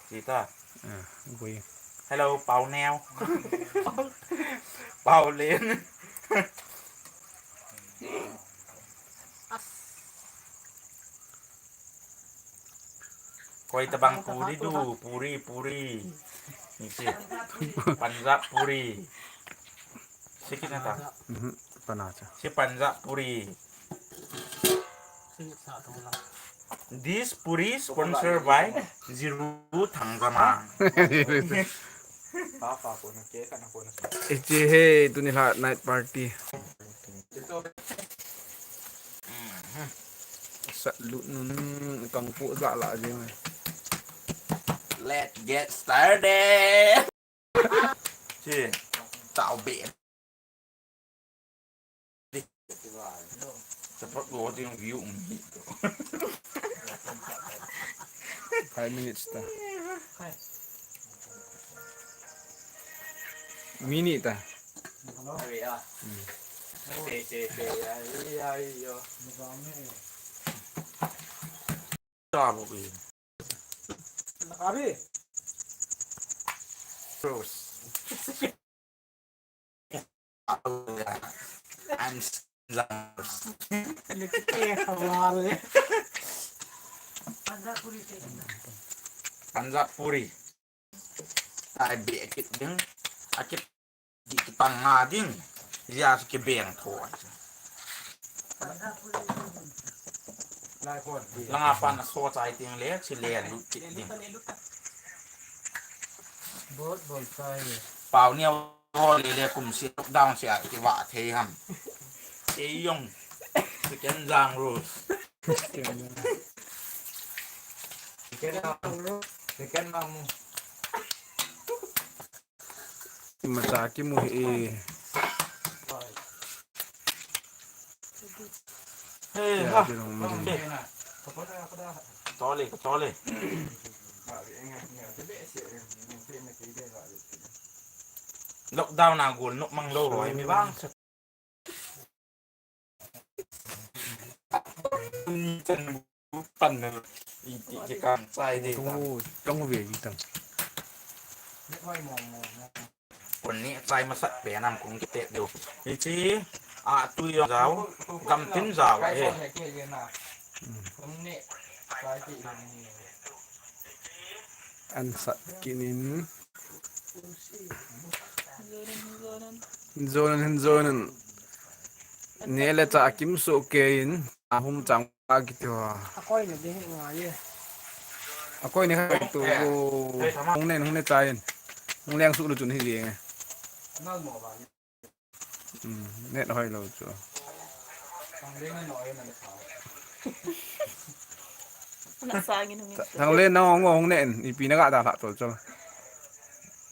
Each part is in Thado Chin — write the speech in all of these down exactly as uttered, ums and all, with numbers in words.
Sita. Ah, gui. Hello, Pau Neo. Pau Len. Koi tabang puri du, puri, puri. Ni si. Punjab puri. Sikit na ta. Mhm, pana cha. Si Punjab puri. This puri sponsor by Jiru Thangzama. Ichi he, tuni la night party. Sat lut nun kang pu za la je. Let's get started. Si, tao be. Support ko ting view. Five minutes ta. Minute ta. Abi. Terus. I'm Nagkikihawal. Punjab puri. Ai be kit ding. Akit di kitang nga ding. Ya kibeng tho. Langa pan aso chai ting le, chi le lut kit ding. Bol bol chai. Pau ni Ro le le kum si lockdown si a ki va thei ham. Ei jong. Second jang rules. Second mamu. Second mamu. Imacha kimu hi. Hey, ha. Tole, tole. Lockdown a gol nok mang lou roi mi vang. Pan iti ke kan chai de. Tong ve ji tang. Kon ni chai masat pe nam kong kite deu. Ichi a tui jao, gam tin jao he. An sat kinin. Zonan, zonan. Ne le cha kim so ke in. Ahung chang a kiti ho. Akoi ne ding ngai ye. Akoi ne khai tu. Hung ne, hung ne chai in. Hung leng su lu chun hi jeng e. Nal mo ba. Hmm, net hoi lou chu. Thang le nang ong ong ne in, ipi na ga da la to chu.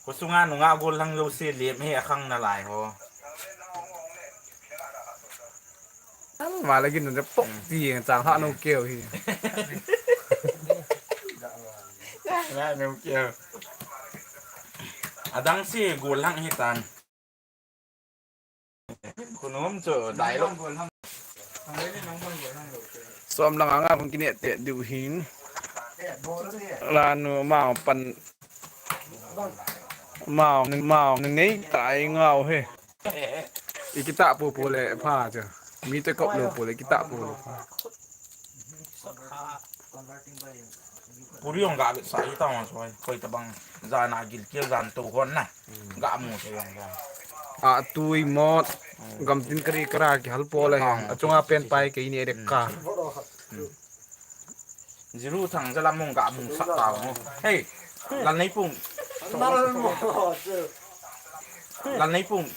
Ko sunga nunga gol lang lou si lem he akhang na lai ho. Al ma la gin na pok ti chang ha no keu hi. Na no keu. Adang si gol lang hi tan. Kunom chu dai lo. Som lang anga hung kine te diu hin. Lanu mau pan mau, mau nei tai ngau he. Ikita pu pu le pha chu. Mi te kop lo pu le kita pu lo pha. Puri ong ga be sai ta ma soi. Koi tabang jana gil kil jan to hon na. Ga mu se ong ga. A tui mot. Gam tin kari kara ki hal po le. Achunga pen pai ke ni de ka. Jiru thang jala mong ga mong sa ta mo. Hey, lan nei pung. Lan nei pung.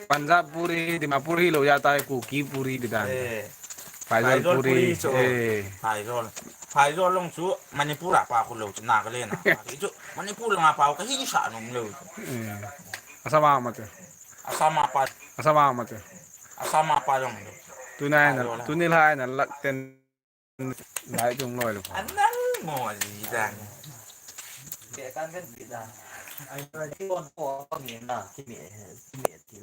Punjab puri, Dimapur hi lo ya tai, Kuki puri di dan. Eh. Faizol puri, eh. Faizol. Faizol long chu Manipur a pa khu lo chu Nagaland a. Chu Manipur long a pa ka hi sa nom lo. Eh. Asama mate. Asama pa. Asama mate. Asama pa long lo. Tunai na, tunai lai na lak ten. Lai chung loi lo. Anal mo ji dan. Ke kan kan pi da. Ai, ai, kon ko ni na, ki ni, ki ni ti.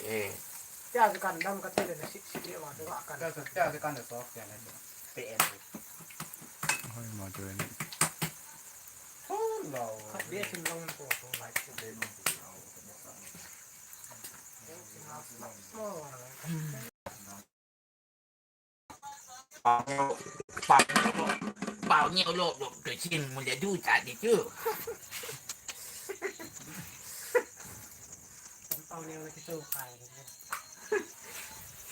Eh. Tia chu kan dam ka tele na sik sik le wa chu ka kan. Tia chu, tia chu kan le sok tia na chu. Pe en. Hoi ma chu en. Thon lo. Khat be sin long ko ko lai chu be. Pau neo, pau neo lo, pau neo lo, lo, tu chin mu le du cha di chu. Pau neo lo ki chou kai.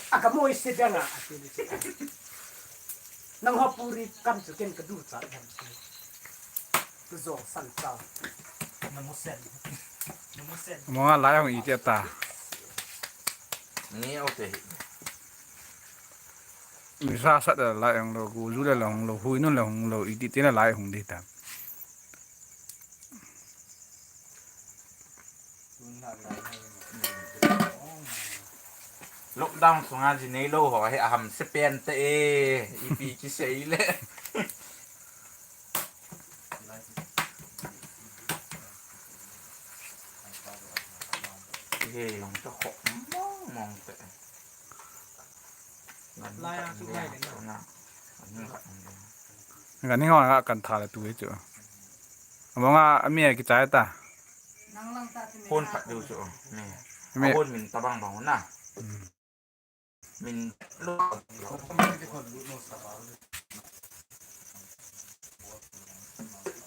A ka moi se dang a, a ti ni se. Nang ho puri kam chu ken ka du cha dang se. Tu zo san cha. Na mo sen. Na mo sen. Mo nga lai hong i ti ta. Ni au te. Ni sa sa da lai hong lo, gu zu le hong lo, hui nun le hong lo, i ti ti na lai hong di ta. Lockdown sunga ji nei lo ho he aham se pen te e, ipi ki sei le. He, yong ta kho mong mong te. Lai a su lai le na. Kan ni ngau nga kan tha le tu hi chu. Among a, a mi a kichai ta. Hon phat du chu. Mi. Mi. Hon min tabang bang na. Hmm. Min lo.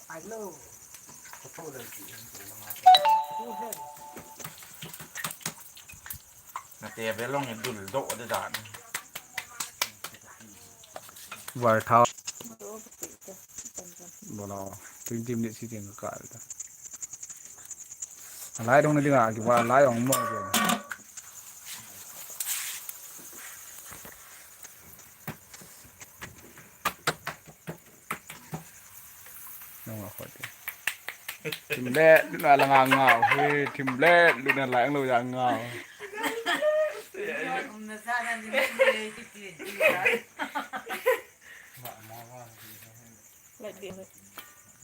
I know. Na te ve long dul do de dan. Var thao. Bola twenty minutes si tiang ka ta. Lai dong na dinga ki va lai ong mo ke. Nung a khoi te. Thim le, luna la nga nga, hui, thim le, luna la ang lo ya nga.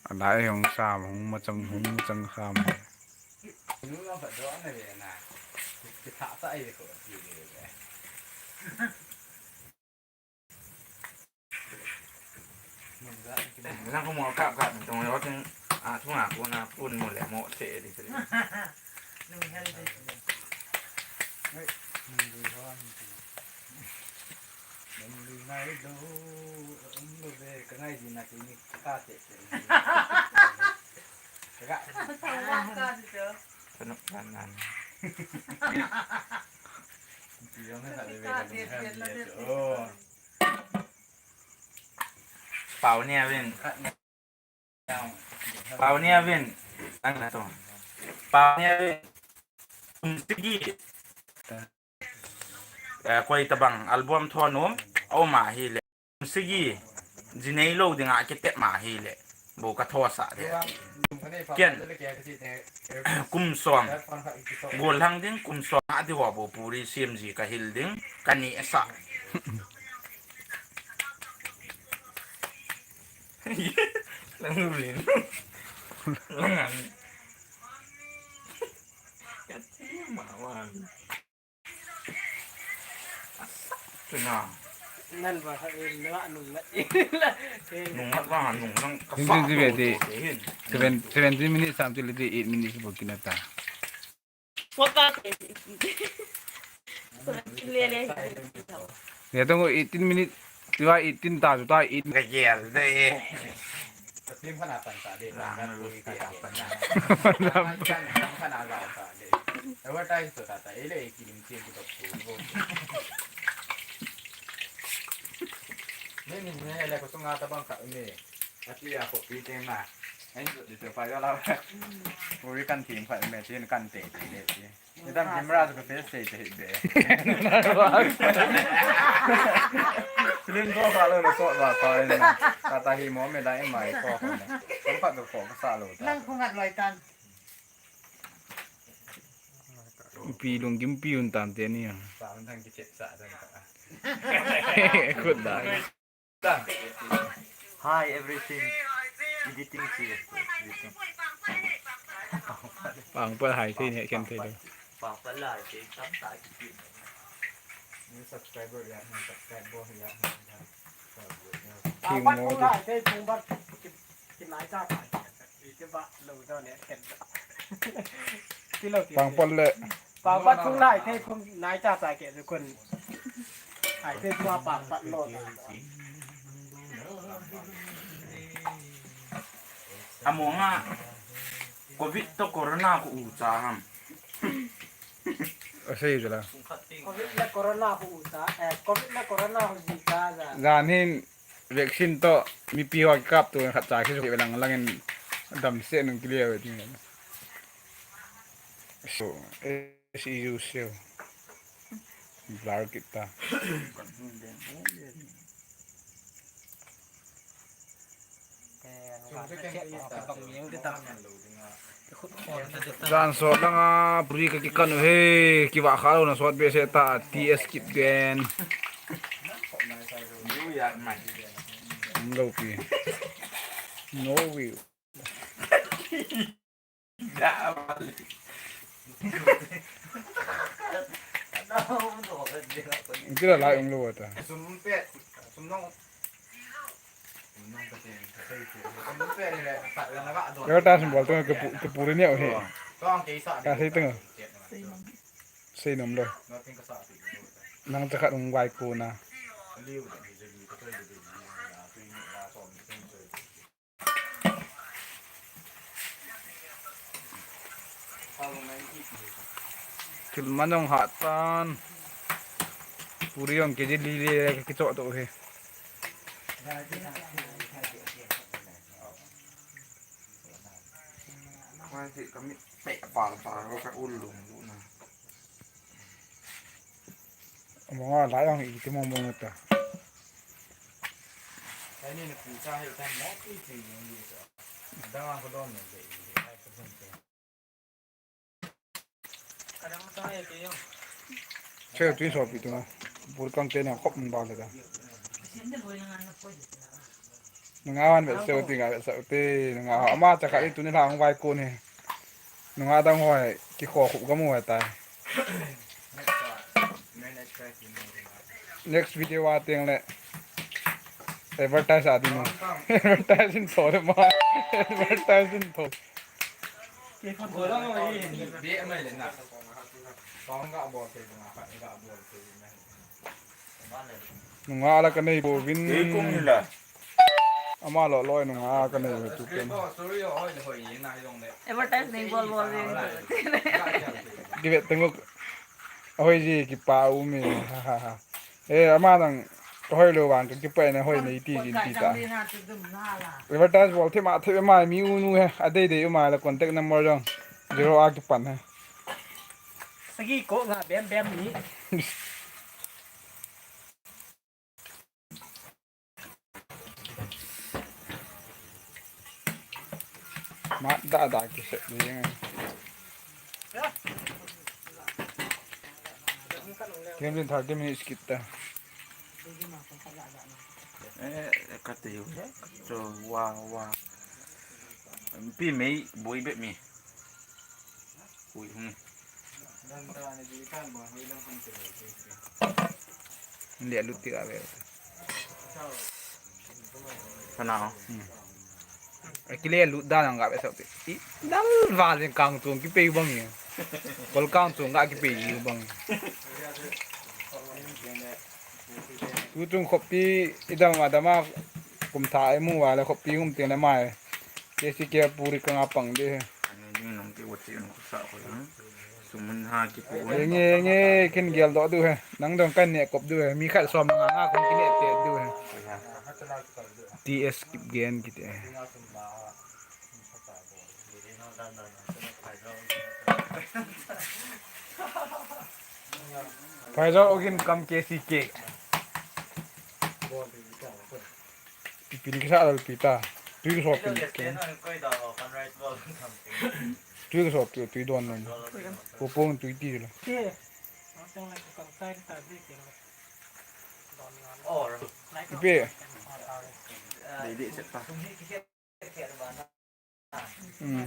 Anai hong sam, hong machang, hong machang sam. Lang ko mo kap kap tong lo ting a thung a ko na pun mo le mo che di. Nung hel di. Nung lui ho ni. Nung lui ngai lo, um lo ve ka ngai di na ki ni ka te te. Ka ga. Ka di to. Sanuk nan nan. Ti yong ka le ve ka nung hel di. Oh. Pau ni a vin. Pau ni a vin. Ang na to. Pau ni a vin. Kum sigi. Eh, koi tabang album thon um. Au ma hi le. Kum sigi. Jinei lo dinga kitep ma hi le. Bo ka thosa de. Ken. Kum som. Gol hang ding kum som. A di ho bo puri sim ji ka hil ding. Ka ni sa. Lang ulin. Lang an. Kati ma wan. Tuna. Nan ba ha in na nung na. Nung na ba nung nang ka. Hindi, hindi, hindi. Seven, seventeen minutes, sampai eight minutes, bukin na ta. Ya, tunggu eighteen minute. Tiba eighteen ta, ta eight. Gajel de. Film kana pan sa de. Kana sa de. Advertise to ta ta. Ele kilim kilim to. Ni ni ni ele ko sunga ta bang ka ni. Ati ya ko pi te ma. Ai to de pa ya la. Ko ri kan tin pa me tin kan te te. Ni dam camera chu ka face sei te be. Film ko ka lo lo so ba pa ni. Ka ta hi mo me dai mai ko ko ne. Ko ka do ko ka sa lo ta. Nang ko ngat loi tan. Pi lung kim pi un tan te ni ya. Sa un thang ki chet sa dan ka. Kut da. Hi everything. Editing si. Editing. Pangpal hai thei ne ken thei do. Pangpal lai ke tam ta ki. Ni subscriber ya, ni subscriber ya. King mo. Pangpal lai thei pangpal ki, ki lai ta ta. Ki ba lo do ne ken. Ki lo ki. Pangpal le. Pangpal phung lai thei phung nai cha cha ke du kun. Ai, te tua pa pat lo ta. Amonga covid to corona ko u cha ham. Asei jala. Covid le corona ko u cha, eh, covid le corona ko ji cha ja. Jan hin vaccine to mipi ho kikap tu khat cha kisu lang lang in damsel nung kile ve ti. So, eh, S E U sel. Blur kit ta. Jan sot langa puri ka kikan u he, kivah kha lou na sot behseh ta, T S Kipgen. Lo pi. No view. Kila lai um lou ta. Sum pet, sum nong. Sum nong ka tin, ka sei tin. Sum pet ni le, ka la ga don. Kaya ta sum bol tu ka pu-, ka puri ni au he. Tong ke sa. Ka sei teng. Sei nom lou. Nothing ka sa ti. Nang cha khat ung vai ko na. Liu de, liu de, ka toi de, liu de, tu ni la so ni. Thil man jong hat tan. Puri jong K G li li ka kichoh to hi. Mai thil ka mit peh pal pal ka ul lung lung na. Mong a lai ang iti mong mong ta. Ai ni na pu cha hei tan mo ti ti ni ni ta. Dang ang ko don ne de. Ai ko don te. Kadang ta hei ke yo. Che tu so pi tu na. Pur kang te na khop ba le da. Nunga wan ve se u ti nga ve se u ti. Nunga ama cha kha i tu ni la ang vai ko ni. Nunga dang hoi, kikho khup kamu hoi tai. Next video a teng le advertise a ding. Advertise in tho le ma. Advertise in tho. Nunga la ka nei bouvin. Kei kong hi la. Ama lo loi nunga ka nei tu ken. Advertise nei bol bol ve. Kivet tengok. Ahoi ji kipa u mi. Ha, ha, ha. Eh, ama nang hoi lou vang ka kipa na hoi nei ti jin ti ta. Advertise bol the ma the ma mi u nu he. A dei dei u ma la contact number jong. Zero a kipan he. Sagi ko nga bem bem ni. Mat da da ki se ni. Kem din thirty minutes kita. Eh, kati yu, eh, kati wa, wa. Pi mei, boi be mi. Ui, hmm. Lia lut ti ga ve. Sana ho. Hmm. Akile lut da nang ga ve sa ti. I, dal va len kang tung ki pe bang ye. Kol kang tung ga ki pe bang. Tuchung khopi idam adama kum tha imu va le khopi um teng le mai. K C K puri ka nga pang de he. Ani ding nong ki wati nong sa ko. Sumun ha ki pu. Enge, enge, kin gel do du he. Nang dong kan ne kop du he. Mi khat som nga nga kun ki ne te du he. T S Kipgen kiti he. Phaijol ogin kam K C K. Ipi ni kisa lal pita. Tui so pin ke. Tui so pin, tui don non. Popong tui ti lo. Ipi. Dei dei set pa. Hmm.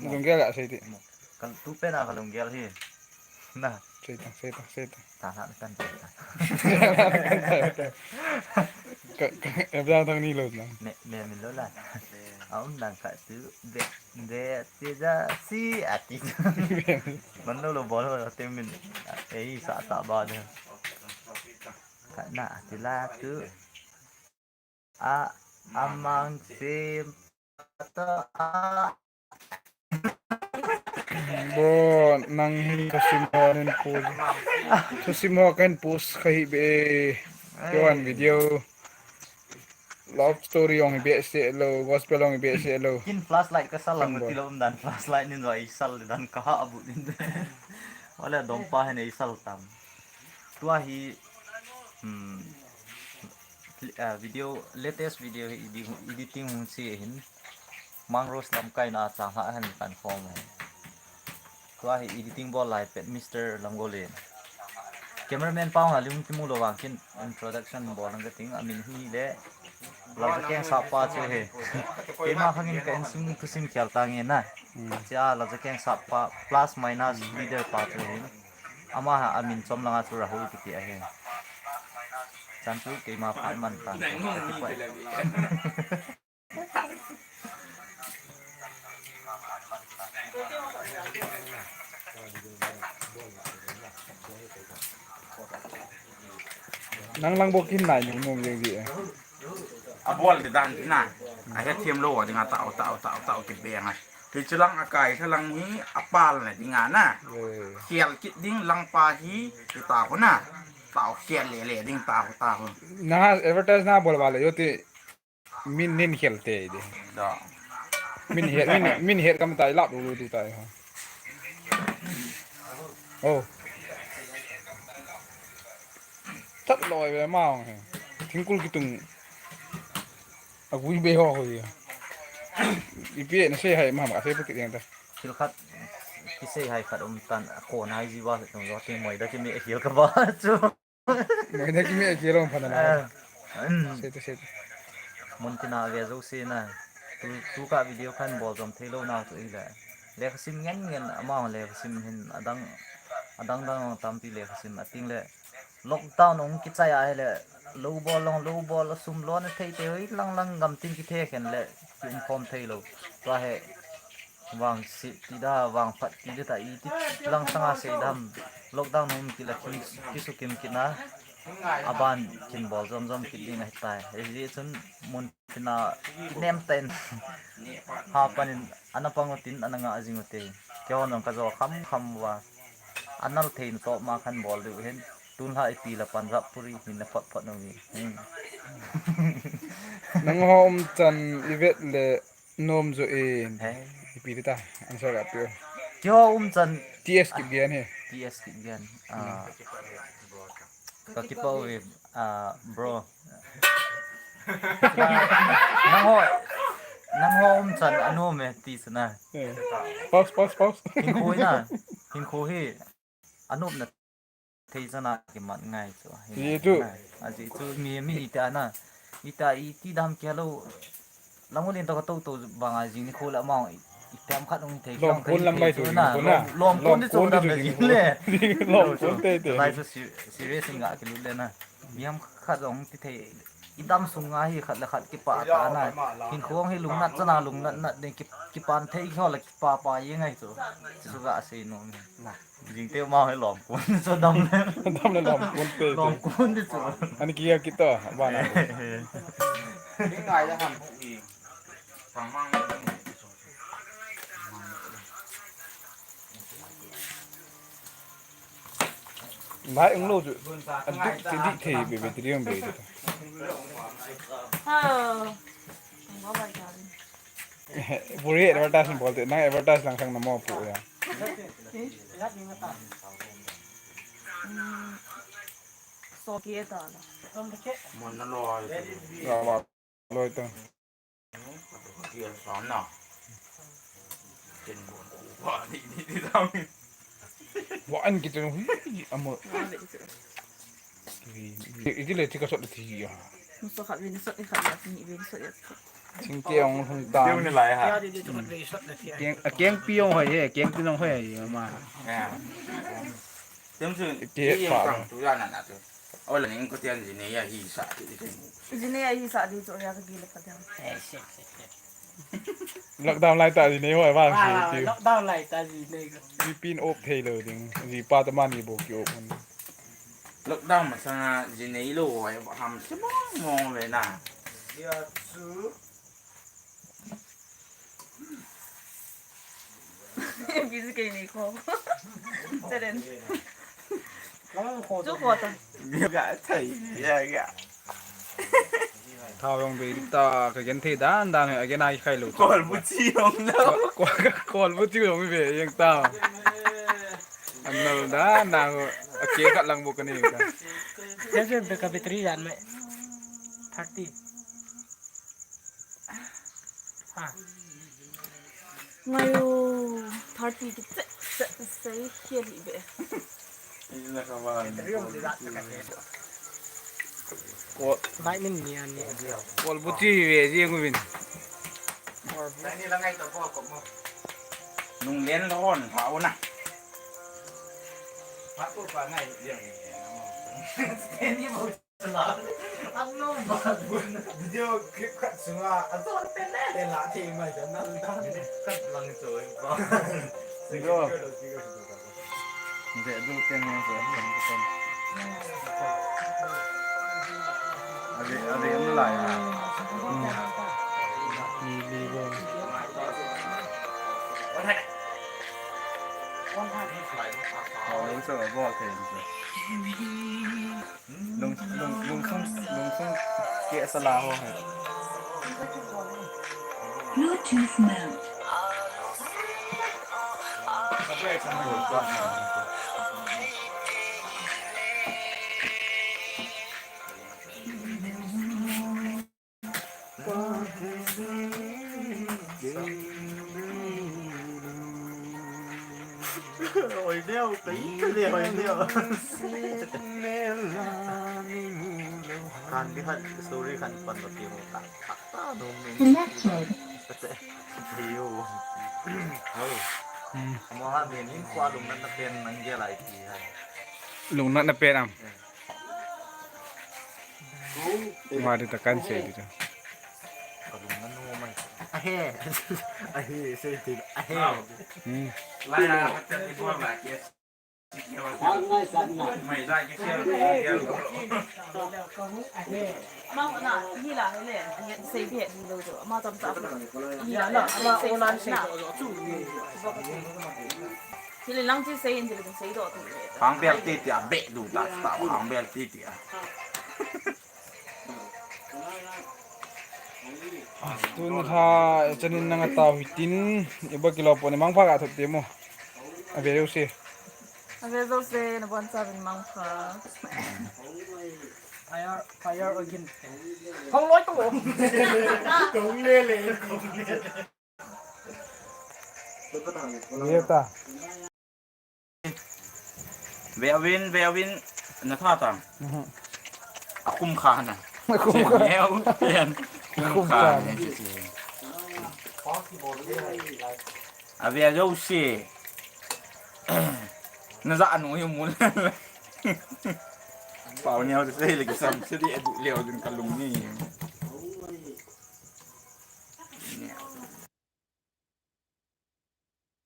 Lunggel a sei ti. Kan tu pe na ka lunggel hi. Na. Sei ta, sei ta, sei ta. Ta na kan ta. Ka, ka, e bla tang ni lo na. Me, me min lo la. Aum dan khat chu, be, be, te ja, si, ati. Man lo lo bol ho, te min, ei, sa ta ba de. Khat na, ati la chu. A, amang sim, ta, a. Bo, nang hi thusim ho nin pu. Thusim ho kan post kha hi be. Ei. Keihon video. Love story jong hi behseh lou, gospel jong hi behseh lou. Kin flashlight ka sal lang ti lou um dan, flashlight nin jong ei sal dan ka ha bu nin. Wala dong pa hin ei sal tam. Tua hi, hmm, cli-, ah, video, latest video hi edi-, editing hung chi hin. Mang Rose lamkai na chang ha hin kan khom. Tua hi editing bol lai pet Mister Lamgolin. Cameraman pa nga lim kimu lou vang kin introduction bol nang ka ting amin hi le. Lalchakeng sap pa chu hi. Keima khangin ka insung thusim khel ta nge na. Hmm. Chia Lalchakeng sap pa plus minus leader pa chu hi. Ama ha amin chom langa chu Rahul kiti ahi. Chan chu keima phat man ta. Nang lang bou kin nai nung nung jeng ji e. Abol di dan na. Ahet them lou ding a tao, tao, tao, tao kibeng a. Hichu lang akai kha lang hi apal na ding a na. Eh. Khel kit ding lang pa hi ti tao na. Tao khel le le ding tao, tao. Na advertise na bol ba le yo ti. Min nin khel te de. Da. Min het, min, min het kam tai lap lu lu tu tai ha. Oh. Chat loi ve ma ong he. Thingkul kitung. Agui be ho ho ye. Ipi na sei hai ma ma sei pu kit yang ta. Thil khat kisei hai khat um tan ko nai ji ba tung jo ti moi da ki mi khel ka ba chu. Moi na kimi akilom phana na. Ah, um. Sei te, sei te. Mun tina ve jouse na. Tu, tu ka video kan bol jom thei lou na tu ile. Lekhasim ngen ngen ama lekhasim hin adang, adang dang tampi lekhasim ating le. Lockdown ong kichai a hele. Lou bol long, lou bol sum lona thei te hoi lang lang gam tin kithe khen le. Ki um khom thei lou. Tua he. Vang si, ti da, vang phat, ti da ta, i ti lang sanga sei dam. Lockdown hung kila ki, kisukim kina. Aban kin bol jom jom kit ding ahi tai. Hijeh chun mun tina nem ten. Ha panin, ana pang utin, ana nga jing ute. Keihon jong ka jo kham kham uva. Anal thei na to ma khan bol diu hin. Tun la ipi la pan rap puri, hin na phot phot nung ni. Hmm. Nangho um chan i vet le Nom jo e. He. Ipi ta, answer ga pio. Keiho um chan. T S Kipgen he. T S Kipgen. Ah. Ka kipa uve, ah, bro. Nangho, nangho um chan anom e ti sana. Eh. Pause, pause, pause. Hinkho na. Hinkho hi. Anom na. Thei chana kimat ngai chu. Ye chu. Ajeh chu mi, mi ita na. Ita iti dam kilo. Lamgolin to ka to to banga jing nikho le amang i, item khat ong thei. Lom kon lam bai chu na. Lom, lom kon di chu dam le jing le. Lom kon te te. Lai chu si-, serious nga kilut le na. Mihem khat ong ti thei. Idam sunga hi khat le khat kipa ta na. Hinkho hi lungnat chana lungnat nat ding ki, kipan thei kho le kipa pa ye ngai chu. Chu ga sei nom. Na. Jing te ma he lom kon so dam le. Dam le lom kon te te. Lom kon di chu. Ani kia kito, bana. Ni ngai ya ham. Ngai ung lo chu. Aduk ti di thei be be ti di ung be. Ha. Buri advertise bolte, nang advertise lang sang namo pu ya. So ki eta la. Mon na lo. Lo, lo, lo to. Ki sa na. Ken bon ku ba ni ni ni dam. Wa an ki tun hui amo. Iti le tika sot ti ya. Muso khat vin sot, khat ya ni vin sot ya. Sing ke ong hung ta. Deu ni lai ha. Keng, a keng pi ong hoi he, keng pi ong hoi he ma. Ya. Tem su. Iti pa. Tu ya na na tu. Ola ning ko tian jine ya hi sa ti te. Jine ya hi sa di chu ya ka gi le pa tian. Eh, se, se, se. Lockdown lai ta ji nei ho vang si ti. Lockdown lai ta ji nei ko. Vpn off thei lou ding. Ji pa ta mani bou ki off un. Lockdown masanga ji nei lou ho ham si mong mong ve na. Busy kei ni ko. Teren. Chu ko ta. Ga thei ya ga. Thao jong bei ta ka gen thei dan dan a gen ai khai lou. Kol bu chi jong lou. Kol bu chi jong be jeng ta. An nal dan dan a ke khat lang bu ka ni ta. Jeng jeng be ka battery jan me. Thirty. Ha. Ngayo, thirty ki che, che, sei, khel hi be. Ina ka ba. Ko, bai min ni ani. Kol bu chi ve ji ngu vin. Nung len lo hon, ha una. Ha ko pa ngai. Ni bo. Video clip khat sunga, a zon pen le le la thei mai ta nan ta. Khat lang chu, eh, pa. Video. Ve du ken ne so. Ave, ave, um lai ha. Ni, ni, ni. Oh, so, bo, okay. Lung, lung, lungsung, lungsung ke sala ho hai. Bluetooth mode. Oi, neo, kai, neo, oi, neo. Kan di khan, story khan pan ba ki ho ta, ta, ta, no, men. Selected. Ate, yo. Ho. Hmm. Mo ha, men, in kwa lungnatna pen nang gel ai ti hai. Lungnatna pen am? Eh. Mari ta kan sei di ta. Kalung nanu mai. Ahe. Ahe, sei ti. Ahe. Hmm. Lai na, hati ti bol ba ke. Mai da ke. Ma na, hi la, hi le. Sei di, di lo jo. Ma tam sa. Hi la, la, sei na. Hi le lang chi sei in di lo sei do tu. Hang bel ti ti a be du ta ta hang bel ti ti a. Tun ha, chanin nang a tao hitin, iba kilo po ni mangpha ka thot te mo. A ve jouse. A ve jouse, na bon sa vin mangpha. Fire, fire again. Kong loi to. Kong le le, kong le. Ve ta. Ve uvin, ve uvin, na tha tang. Mhm. A kum kha na. A kum kha. Neo, pen. A kum kha na. A ve jouse. Na ja nu yu mun. Pau neo te sei le ki sam se di edu leo din kalung ni.